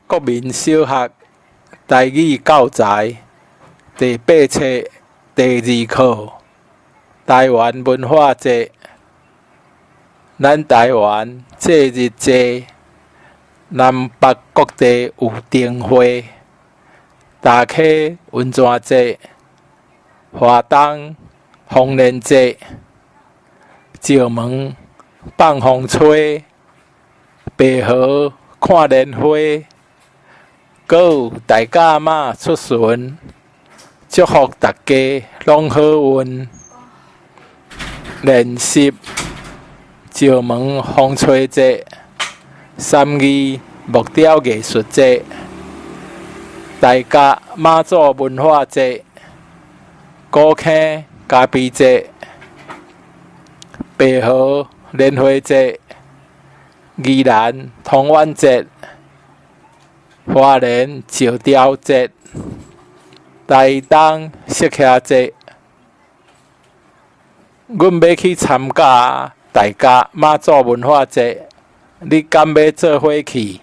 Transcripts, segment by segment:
國民小學台語教材第八冊第二課，台灣文化節。咱台灣節日濟，南北各地有燈會，大溪溫泉節，華東豐年節，石門放風吹，白河看蓮花，閣有大甲媽出巡，祝福大家攏好運。練習石門風吹節，三義木雕藝術節，大甲媽祖文化節，古坑咖啡節，白河蓮花節，宜蘭湯圓節，花蓮石雕節，台東釋迦節。阮欲去參加大甲媽祖文化節，你敢欲做伙去？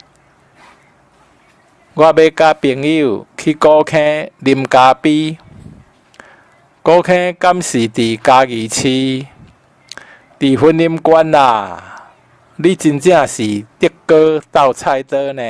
我欲佮朋友去古坑啉咖啡。古坑敢是佇嘉義市？佇雲林縣啦！你真正是竹篙鬥菜刀呢。